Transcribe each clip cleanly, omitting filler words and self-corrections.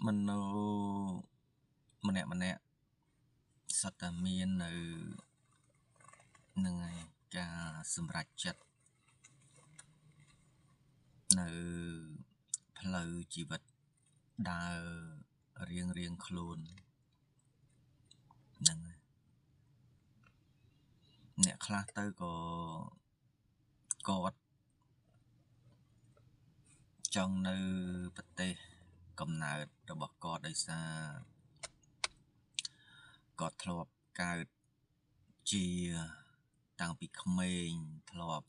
មនុស្សម្នាក់ៗសុទ្ធតែមាននៅហ្នឹងហើយការសម្រេចចិត្តនៅផ្លូវជីវិតដើររៀងៗខ្លួនហ្នឹងហើយអ្នកខ្លះទៅក៏គាត់ចង់នៅប្រទេសកំណើតរបស់គាត់ដោយសារគាត់ធ្លាប់កើតជាតាំងពីក្មេងធ្លាប់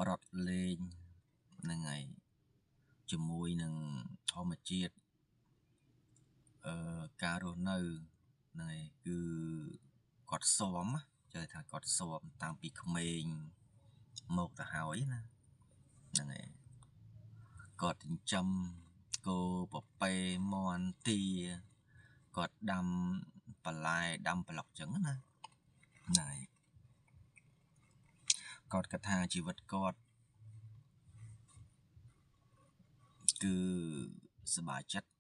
រត់លេងហ្នឹងហើយជាមួយនឹងធម្មជាតិការរស់នៅហ្នឹងហើយគឺគាត់ស៊ាំចេះថាគាត់ស៊ាំតាំងពីក្មេងមកទៅហើយណាហ្នឹងហើយគាត់ចិញ្ចឹមគោពពែមាន់ទាគាត់ដាំបន្លែដាំប្លុកចឹងណាហ្នឹងហើយគាត់គិតថាជីវិតគាត់គឺសប្បាយចិត្ត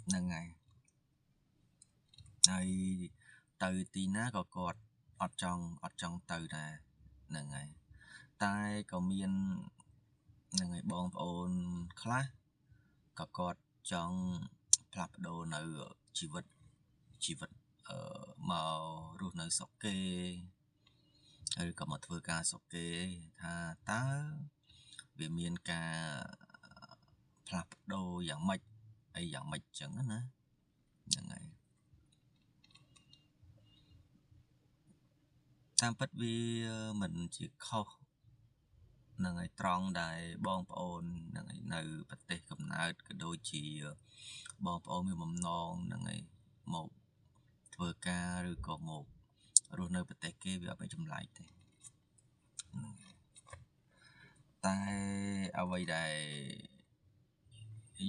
ហ្នឹងហើយហើយទៅទីណាក៏គាត់អត់ចង់ទៅដែរហ្នឹងហើយតែក៏មានហ្នឹងហើយបងប្អូនខ្លះក៏គាត់ចង់ផ្លាស់ប្ដូរនៅជីវិតមករស់នៅស្រុកគេឬក៏មកធ្វើការស្រុកគេថាតើវាមានការផ្លាស់ប្ដូរយ៉ាងម៉េចអីយ៉ាងម៉េចចឹងណាហ្នឹងហើយតាមពិតវាមិនជាខុសហ្នឹងហើយត្រង់ដែលបងប្អូនហ្នឹងហើយនៅប្រទេសកំណើតក៏ដូចជាបងប្អូនមានបំណងហ្នឹងហើយមកធ្វើការឬក៏មករស់នៅប្រទេសគេវាអត់មានចម្លែកទេតែអ្វីដែល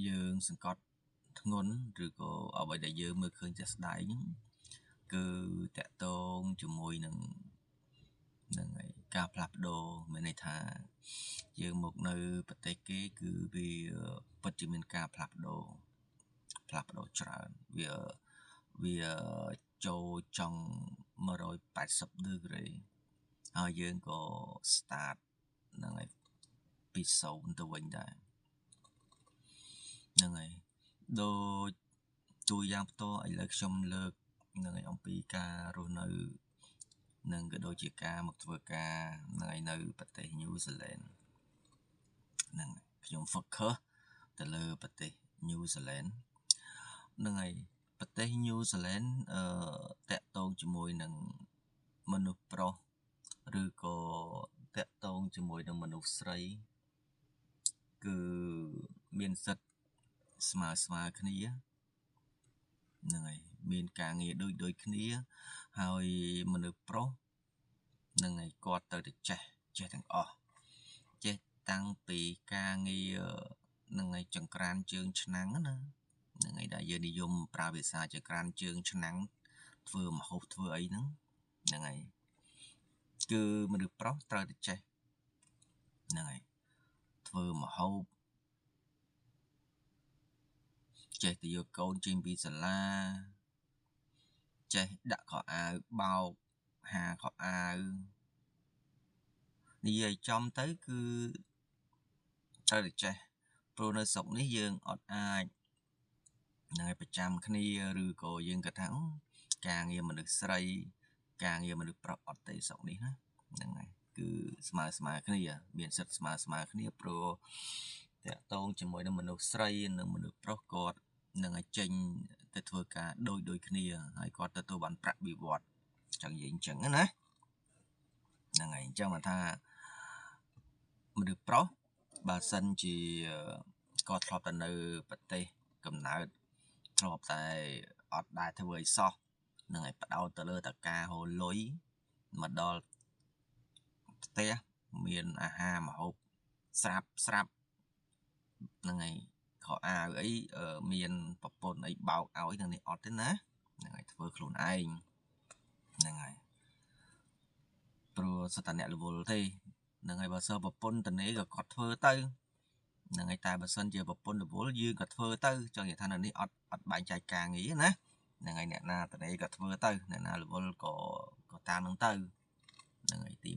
យើងសង្កត់ធ្ងន់ឬក៏អ្វីដែលយើងមើលឃើញជាក់ស្ដែងគឺតកតងជាមួយនឹងហ្នឹងហើយការផ្លាស់ប្ដូរមានន័យថាយើងមកនៅប្រទេសគេគឺវាពិតជាមានការផ្លាស់ប្ដូរច្រើនវាចូលចង់180 degree ហើយយើងក៏ start ហ្នឹងហើយពី0ទៅវិញដែរហ្នឹងហើយដូចតួយ៉ាងផ្ទាល់ឥឡូវខ្ញុំលើកហ្នឹងហើយអំពីការរស់នៅនិងក៏ដូចជាការមកធ្វើការនៅប្រទេសញូហ្សេឡង់ហ្នឹងខ្ញុំ focus ទៅលើប្រទេសញូហ្សេឡង់ហ្នឹងហើយប្រទេសញូហ្សេឡង់តាក់ទងជាមួយនឹងមនុស្សប្រុសឬក៏តាក់ទងជាមួយនឹងមនុស្សស្រីគឺមានសិទ្ធិស្មើគ្នាហ្នឹងហើយមានការងារដូចគ្នាហើយមនុស្សប្រុសហ្នឹងហើយគាត់ត្រូវតែចេះទាំងអស់ចេះតាំងពីការងារហ្នឹងហើយចង្ក្រានជើងឆ្នាំងណាហ្នឹងហើយដែលយើងនិយមប្រើភាសាចង្ក្រានជើងឆ្នាំងធ្វើម្ហូបធ្វើអីហ្នឹងហ្នឹងហើយគឺមនុស្សប្រុសត្រូវតែចេះហ្នឹងហើយធ្វើម្ហូបចេះទៅយកកូនចេញពីសាលាចេះដាក់ខោអាវបោកហាខោអាវនិយាយចំទៅគឺត្រូវតែចេះព្រោះនៅស្រុកនេះយើងអត់អាចនឹងឲ្យប្រចាំគ្នាឬក៏យើងគិតថាការងារមនុស្សស្រីការងារមនុស្សប្រុសអត់ទេស្រុកនេះណាហ្នឹងហើយគឺស្មើគ្នាមានសិទ្ធិស្មើគ្នាព្រោះតាក់ទងជាមួយនឹងមនុស្សស្រីនិងមនុស្សប្រុសគាត់នឹងឲ្យចេញទៅធ្វើការដូចគ្នាហើយគាត់ទទួលបានប្រាក់បៀវត្សចង់និយាយអញ្ចឹងណាហ្នឹងហើយអញ្ចឹងមកថាមនុស្សប្រុសបើសិនជាគាត់ធ្លាប់តែនៅប្រទេសកំណើតធ្លាប់តែអត់ដែលធ្វើអីសោះនឹងឲ្យផ្ដោតទៅលើតការហូរលុយមកដល់ផ្ទះមានអាហារម្ហូបស្រាប់ហ្នឹងហើយខោអាវអីមានប្រពន្ធអីបោកឲ្យនឹងនេះអត់ទេណាហ្នឹងហើយធ្វើខ្លួនឯងហ្នឹងហើយព្រោះសត្វតែអ្នករវល់ទេហ្នឹងហើយបើសិនប្រពន្ធតនេក៏គាត់ធ្វើទៅ ហ្នឹងហើយតែបើសិនជាប្រពន្ធរវល់យើងក៏ធ្វើទៅចង់និយាយថានៅនេះអត់បែងចែកការងារណាហ្នឹងហើយអ្នកណាតនេក៏ធ្វើទៅអ្នកណារវល់ក៏តាមនឹងទៅហ្នឹងហើយទី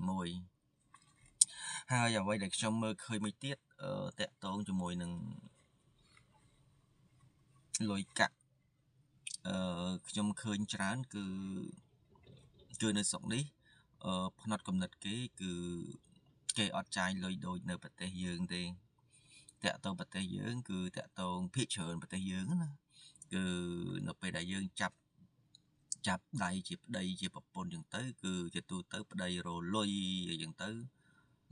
1ហើយអ្វីដែលខ្ញុំមើលឃើញមួយទៀតតាក់ទងជាមួយនឹងលុយកាក់ខ្ញុំឃើញច្រើនគឺនៅស្រុកនេះផ្នត់គំនិតគេគឺគេអត់ចាយលុយដូចនៅប្រទេសយើងទេតាក់ទងប្រទេសយើងគឺតាក់ទងភាគច្រើនប្រទេសយើងណាគឺនៅពេលដែលយើងចាប់ដៃជាប្តីជាប្រពន្ធចឹងទៅគឺជាទូទៅប្តីរលុយអីចឹងទៅ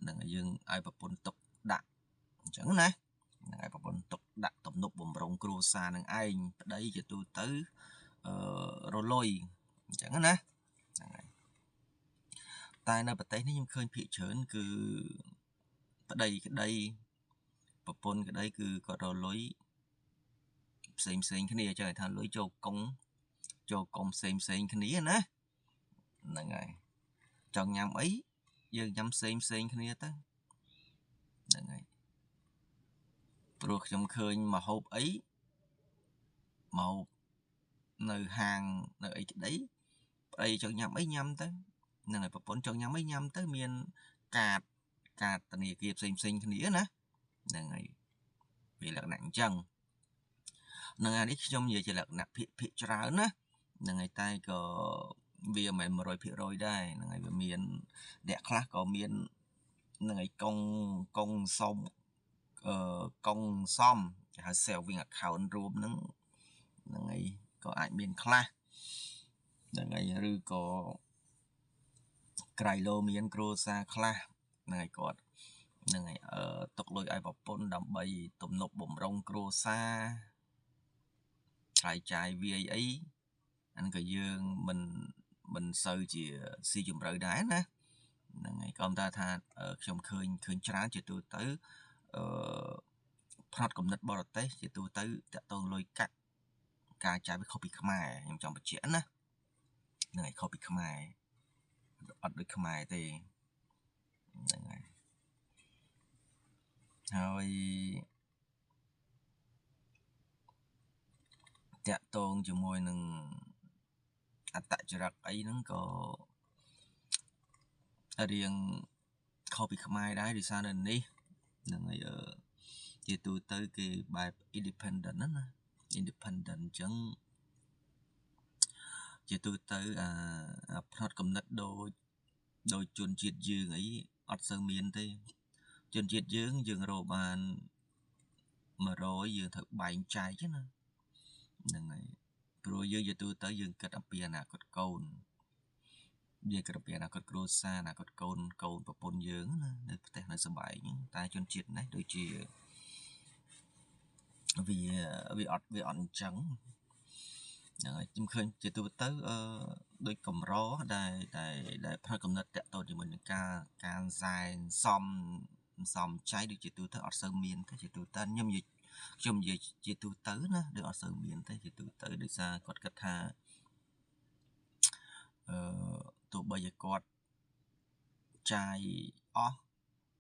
នឹងយើងឲ្យប្រពន្ធទុកដាក់អញ្ចឹងណានឹងឲ្យប្រពន្ធទុកដាក់ទំនប់បំរុងគ្រួសារនឹងឯងប្តីជាទូទៅរលុយអញ្ចឹងណាហ្នឹងហើយតែនៅប្រទេសនេះខ្ញុំឃើញភាគច្រើនគឺប្តីក្តីប្រពន្ធក្តីគឺគាត់រលុយផ្សេងផ្សេងគ្នាអញ្ចឹងថាលុយចូលកុងផ្សេងផ្សេងគ្នាណាហ្នឹងហើយចង់ញ៉ាំអីយើងញ៉ាំផ្សេងផ្សេងគ្នាទៅហ្នឹងហើយព្រោះខ្ញុំឃើញមកហូបអីមកនៅហាងនៅអីក្តីប្តីចង់ញ៉ាំអីញ៉ាំទៅហ្នឹងហើយប្រពន្ធចង់ញ៉ាំអីញ៉ាំទៅមានកាតធនាគារផ្សេងផ្សេងគ្នាណាហ្នឹងហើយវាលក្ខណៈអញ្ចឹងហ្នឹងហើយនេះខ្ញុំនិយាយជាលក្ខណៈភាគច្រើនណាហ្នឹងហើយតែក៏វាមិនមែន 100% ដែរហ្នឹងហើយវាមានអ្នកខ្លះក៏មានហ្នឹងហើយកុងសុំកុងសំគេហៅ saving account រួមហ្នឹងហ្នឹងហើយក៏អាចមានខ្លះហ្នឹងហើយឬក៏ក្រៃលោមានគ្រួសារខ្លះហ្នឹងហើយគាត់ហ្នឹងហើយទុកលុយឲ្យប្រពន្ធដើម្បីទំនប់បំរុងគ្រួសារថ្លៃចាយវាយអីអាហ្នឹងក៏យើងមិនសូវជាស៊ីជម្រៅដែរណាហ្នឹងហើយក៏តែថាខ្ញុំឃើញច្រើនជាទូទៅផ្នត់គំនិតបរទេសជាទូទៅតាក់ទងលុយកាក់ការចាយវាខុសពីខ្មែរខ្ញុំចង់បញ្ជាក់ណាហ្នឹងហើយខុសពីខ្មែរអត់ដូចខ្មែរទេហ្នឹងហើយហើយតាក់ទងជាមួយនឹងអត្តចរិតអីហ្នឹងក៏រៀងខុសពីខ្មែរដែរដោយសារនៅនេះហ្នឹងហើយជាទូទៅគេបែប independent ណា independent អញ្ចឹងជាទូទៅអាផ្នត់គំនិតដូចជនជាតិយើងអីអត់សូវមានទេជនជាតិយើងយើងរកបាន100យើងត្រូវបែងចែកណាហ្នឹងហើយព្រោះយើងជាទូទៅយើងគិតអំពីអនាគតកូនយើងគិតអំពីអនាគតគ្រួសារអនាគតកូនប្រពន្ធយើងណានៅផ្ទះនៅសបែងតែជនជាតិនេះដូចជាវាអត់អញ្ចឹងហ្នឹងហើយខ្ញុំឃើញជាទូទៅដូចកម្រដែលផ្នែកកំណត់តាក់ទងជាមួយនឹងការសែនសំចៃដូចជាទូទៅអត់សូវមានទេជាទូទៅខ្ញុំនិយាយជាទូទៅណាដូចអត់សូវមានទេជាទូទៅដោយសារគាត់គិតថាទោះបីជាគាត់ចាយអស់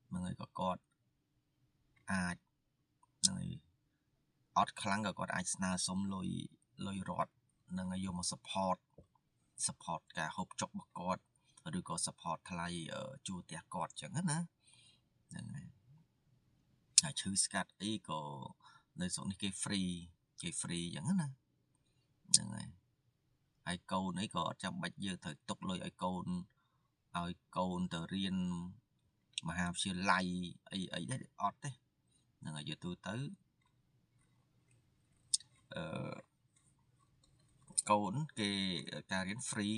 ហ្នឹងហើយក៏គាត់អាចហ្នឹងហើយអត់ខ្លាំងក៏គាត់អាចស្នើសុំលុយរដ្ឋនឹងឲ្យយកមក support ការហូបចុករបស់គាត់ឬក៏ support ថ្លៃជួលផ្ទះគាត់អញ្ចឹងណាហ្នឹងហើយហើយឈឺស្កាត់អីក៏នៅស្រុកនេះគេ free អញ្ចឹងណាហ្នឹងហើយហើយកូនអីក៏អត់ចាំបាច់យើងត្រូវទុកលុយឲ្យកូនទៅរៀនមហាវិទ្យាល័យអីដែរអត់ទេហ្នឹងហើយយទូទៅកូនគេការរៀន free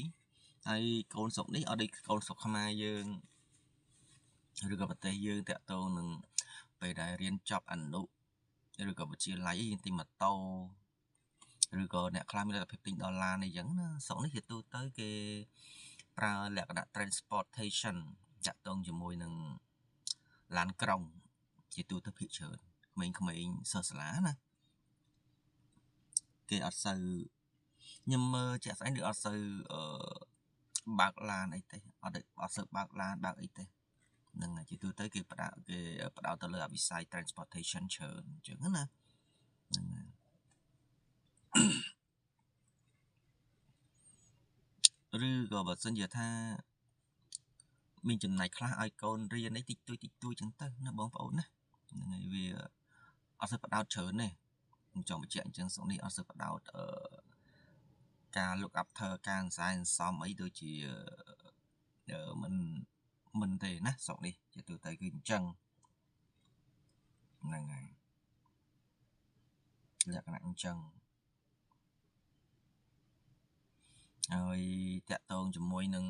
ហើយកូនស្រុកនេះអត់ដូចកូនស្រុកខ្មែរយើងឬក៏ប្រទេសយើងតាក់ទងនឹងពេលដែលរៀនចប់អនុឬក៏វិទ្យាល័យយើងទិញម៉ូតូឬក៏អ្នកខ្លះមានលទ្ធភាពទិញដុល្លារនេះអញ្ចឹងណាស្រុកនេះជាទូទៅគេប្រើលក្ខណៈ transportation តាក់ទងជាមួយនឹងឡានក្រុងជាទូទៅភាគច្រើនក្មេងៗសិស្សសាលាណាគេអត់សូវខ្ញុំមើលជាក់ស្ដែងដូចអត់សូវបើកឡានអីទេអត់សូវបើកឡានបើកអីទេ នឹងជាទូទៅគេផ្ដោតគេផ្ដោតទៅលើវិស័យ transportation ច្រើនអញ្ចឹងណាហ្នឹងឬក៏បើសិនជាថាមានចំណែកខ្លះឲ្យកូនរៀនអីតិចតួចតិចតួចចឹងទៅណាបងប្អូនណាហ្នឹងហើយវាអត់សូវផ្ដោតច្រើនទេខ្ញុំចង់បញ្ជាក់អញ្ចឹងស្រុកនេះអត់សូវផ្ដោតអឺការ look after ការអន្សាយអន្សំអីដូចជាមិនមិនទេណាស្រុកនេះជាទូទៅគឺអញ្ចឹងហ្នឹងហើយលក្ខណៈអញ្ចឹងហើយតាក់ទងជាមួយនឹង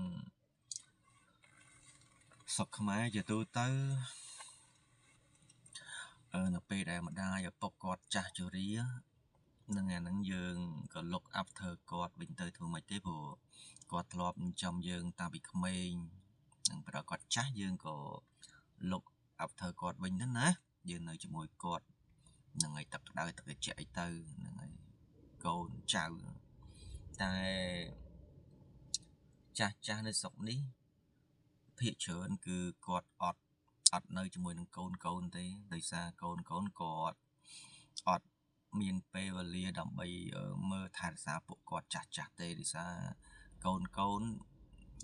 ស្រុកខ្មែរជាទូទៅនៅពេលដែលម្ដាយឪពុកគាត់ចាស់ជរានឹងអាហ្នឹងយើងក៏ look after គាត់វិញទៅធ្វើម៉េចទេព្រោះគាត់ធ្លាប់ចិញ្ចឹមយើងតាំងពីក្មេងនឹងប្រគាត់ចាស់យើងក៏ look after គាត់វិញទៅណាយើងនៅជាមួយគាត់ហ្នឹងហើយទឹកក្តៅទឹកត្រជាក់អីទៅហ្នឹងហើយកូនចៅតែចាស់ចាស់នៅស្រុកនេះភាគច្រើនគឺគាត់អត់នៅជាមួយនឹងកូនកូនទេដោយសារកូនកូនគាត់អត់មានពេលវេលាដើម្បីមើលថែរក្សាពួកគាត់ចាស់ចាស់ទេដោយសារកូនកូន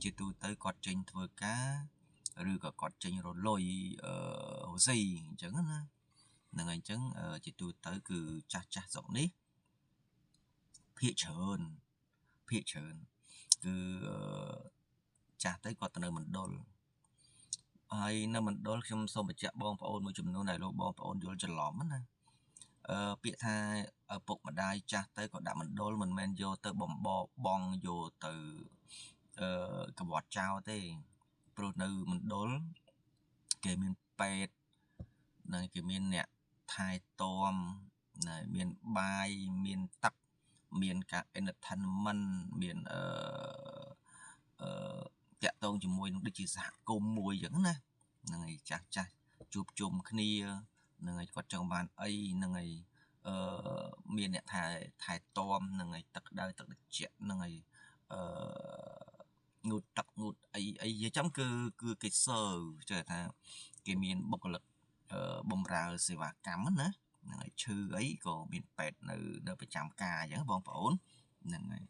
ជាទូទៅគាត់ចេញធ្វើការឬក៏គាត់ចេញរលុយរស៊ីអញ្ចឹងណាហ្នឹងហើយអញ្ចឹងជាទូទៅគឺចាស់ចាស់ស្រុកនេះភាគច្រើនភាគច្រើនគឺចាស់ទៅគាត់ទៅនៅមណ្ឌលហើយនៅមណ្ឌលខ្ញុំសូមបញ្ជាក់បងប្អូនមួយចំនួនដែលលោកបងប្អូនយល់ច្រឡំណាពាក្យថាឪពុកម្ដាយចាស់ទៅក៏ដាក់មណ្ឌលមិនមែនយកទៅបំបបងយកទៅកវត្តចោលទេព្រោះនៅមណ្ឌលគេមានពេទ្យណាគេមានអ្នកថែទាំណាមានបាយមានទឹកមានការ entertainment មានអឺតាក់ទងជាមួយនឹងដូចជាសហគមន៍មួយអញ្ចឹងណាហ្នឹងហើយចាស់ចាស់ជួបជុំគ្នាហ្នឹងហើយគាត់ចង់បានអីហ្នឹងហើយមានអ្នកថែទាំហ្នឹងហើយទឹកក្តៅទឹកត្រជាក់ហ្នឹងហើយងូតទឹកងូតអីអីនិយាយចំគឺគេ serve ចេះថាគេមានបុគ្គលិកបំរើសេវាកម្មណាហ្នឹងហើយឈឺអីក៏មានពេទ្យនៅប្រចាំការអញ្ចឹងបងប្អូនហ្នឹងហើយ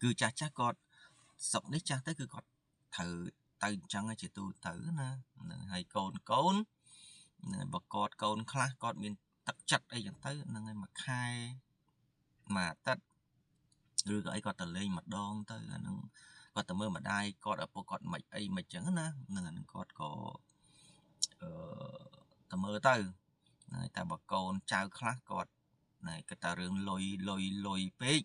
គឺចាស់ចាស់គាត់ស្រុកនេះចាស់ទៅគឺគាត់ត្រូវទៅអញ្ចឹងជាទូទៅណាហ្នឹងហើយកូនកូនហ្នឹងបើគាត់កូនខ្លះគាត់មានទឹកចិត្តអីចឹងទៅហ្នឹងហើយមួយខែមួយអាទិត្យឬក៏អីគាត់ទៅលេងម្ដងទៅអាហ្នឹងគាត់ទៅមើលម្ដាយគាត់ឪពុកគាត់មិនអីមិនចឹងណាហ្នឹងអាហ្នឹងគាត់ក៏ទៅមើលទៅហ្នឹងតែបើកូនចៅខ្លះគាត់ណែគិតតែរឿងលុយលុយលុយពេក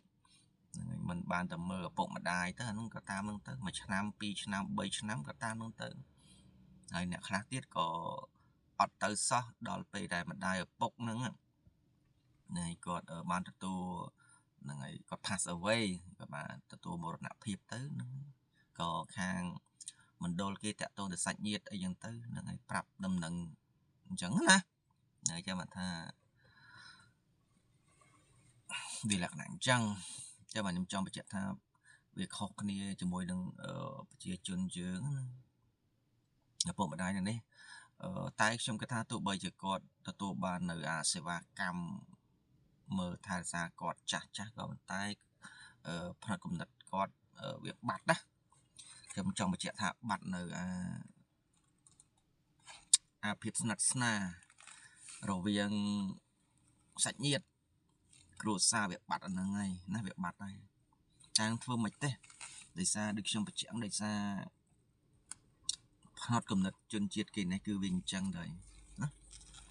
ហ្នឹងហើយមិនបានទៅមើលឪពុកម្ដាយទៅអាហ្នឹងក៏តាមហ្នឹងទៅមួយឆ្នាំពីរឆ្នាំ3ឆ្នាំក៏តាមហ្នឹងទៅហើយអ្នកខ្លះទៀតក៏អត់ទៅសោះដល់ពេលដែលម្ដាយឪពុកហ្នឹងហ្នឹងហើយគាត់បានទទួលហ្នឹងហើយគាត់ pass away គាត់បានទទួលមរណភាពទៅហ្នឹងក៏ខាងមណ្ឌលគេតាក់ទងទៅសាច់ញាតិអីចឹងទៅហ្នឹងហើយប្រាប់ដំណឹងអញ្ចឹងណាហ្នឹងចាំថាវាលក្ខណៈអញ្ចឹងចាំបាទខ្ញុំចង់បញ្ជាក់ថាវាខុសគ្នាជាមួយនឹងប្រជាជនយើងណាឪពុកម្ដាយនៅនេះតែខ្ញុំគិតថាទោះបីជាគាត់ទទួលបាននៅអាសេវាកម្មមើលថែរក្សាគាត់ចាស់ចាស់ក៏ប៉ុន្តែផ្នែកគំនិតគាត់វាបាត់ណាខ្ញុំចង់បញ្ជាក់ថាបាត់នៅអាភាពស្និទ្ធស្នាលរវាងសាច់ញាតិគ្រួសារវាបាត់អាហ្នឹងហើយណាវាបាត់ហើយចាងធ្វើមិនទេដោយសារដូចខ្ញុំបញ្ជាក់ដោយសារផ្នត់គំនិតជនជាតិគេនេះគឺវាអញ្ចឹងដែរណា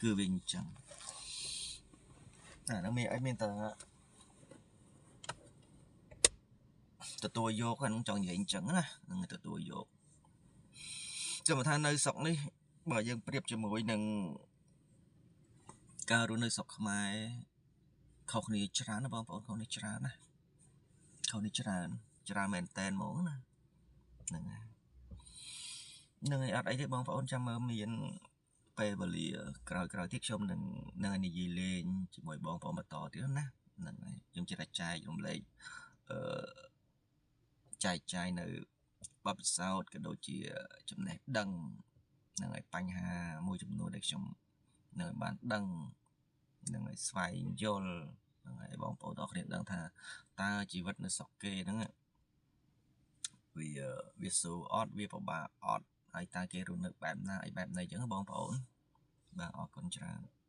គឺវាអញ្ចឹងអាហ្នឹងមានអីមានតែទទួលយកអាហ្នឹងចង់និយាយអញ្ចឹងណាហ្នឹងទទួលយកចាំថានៅស្រុកនេះបើយើងប្រៀបជាមួយនឹងការរស់នៅស្រុកខ្មែរខុសគ្នាច្រើនណាបងប្អូនខុសគ្នាច្រើនណាខុសគ្នាច្រើនច្រើនមែនតែនហ្មងណាហ្នឹងហើយហ្នឹងហើយអត់អីទេបងប្អូនចាំមើលមានពេលវេលាក្រោយៗទៀតខ្ញុំនឹងនិយាយលេងជាមួយបងប្អូនបន្តទៀតណាហ្នឹងហើយខ្ញុំចេះតែចែករំលែកចែកចាយនៅបទពិសោធន៍ក៏ដូចជាចំណេះដឹង នឹងឲ្យបញ្ហាមួយចំនួនដែលខ្ញុំនៅបានដឹងនឹងឲ្យស្វែងយល់ នឹងឲ្យបងប្អូនទាំងគ្នាដឹងថា តើជីវិតនៅស្រុកគេហ្នឹងវាស្រួលអត់ វាពិបាកអត់ ហើយតើគេរស់នៅបែបណា អីបែបណីអញ្ចឹងបងប្អូន។ បាទ អរគុណច្រើន។